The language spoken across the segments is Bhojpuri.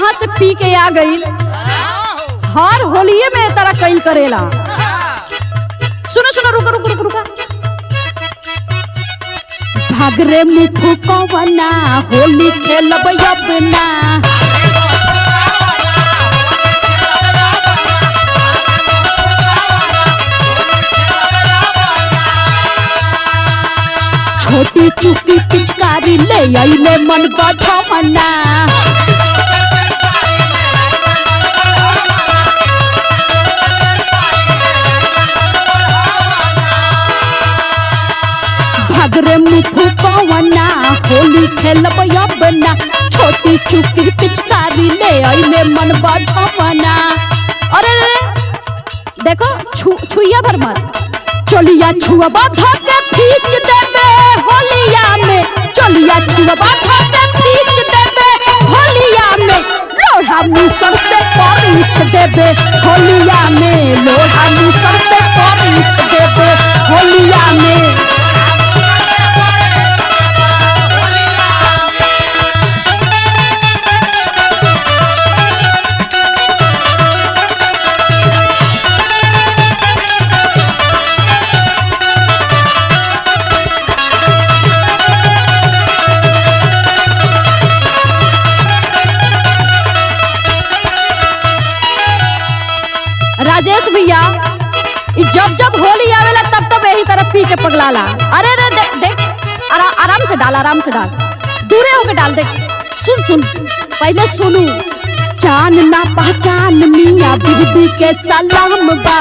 कहाँ से पी के आ गई। हर होलिये में तरह कई करेला। सुनो सुनो, रुको रुको रुको रुको। भागरे मुख कवना होली खेलब अपना। छोटी चुकी पिचकारी ले आइले मन बझवना। भागरे मुख कवना होली खेलब अपना। छोटी चुकी पिचकारी ले आइले मन बझवना। अरे रे देखो, छुइया भर मत। चलिया छुआ धके खींच देबे होलिया में। चलिया छुआ धके खींच देबे होलिया में। लोढ़ा मुसर से परीछ देबे होलिया में। लोढ़ा मुसर से परीछ देबे होलिया में। राजेश भैया, जब जब होली आवेला तब तब यही तरह पी के पगलाला। अरे रे देख देख, आराम से डाल, आराम से डाल, दूरे होके डाल। देख सुन सुन, पहले सुनू। जान ना पहचान मियाँ बीबी के सलाम बा।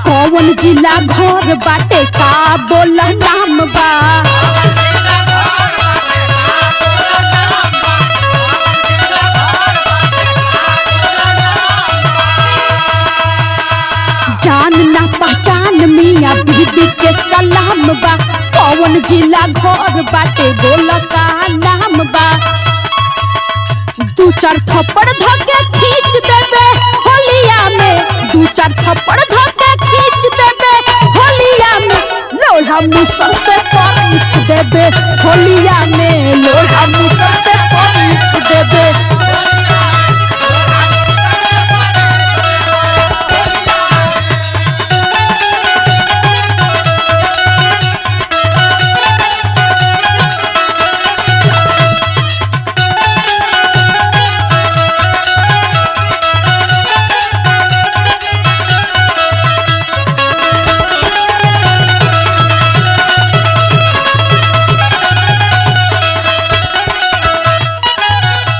कौन जिला घर बाटे का बोला नाम बा। जान ना पहचान मियाँ बीबी के सलाम बा। कौन जिला घर बाटे बोला का नाम बा। दू चार थप्पड़ धके खींच देबे होलिया में। दू चार थप्पड़ धके खींच देबे होलिया में। लोढ़ा मुसर से परीछ देबे होलिया में। लोढ़ा मुसर से परीछ देबे।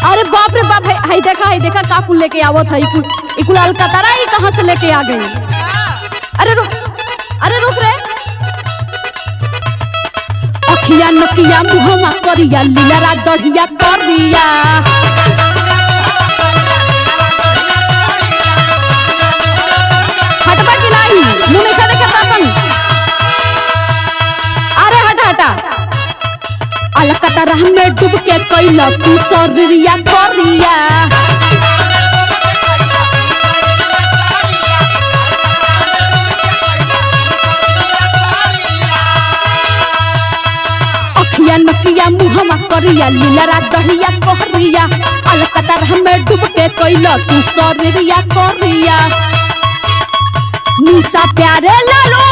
अरे बाप रे बाप, हाय देखा, हाय देखा, का कुल लेके आवत है। इकुल अलकतरा ई कहाँ से लेके आ गई। अरे रुक, अरे रुक रे। अखिया नकिया मुहमा करिया लीलरा दढ़िया करिया। हटबा कि नहीं, मुंह नहीं देखा अपन। अरे हटा हटा। अलकतरा में डूब के कैला तू शरीरिया करिया। अखिया नकिया मुहमा करिया लीलरा दहिया करिया। अलकतरा में डूब के कैला तू शरीरिया करिया। निशा प्यारे लालो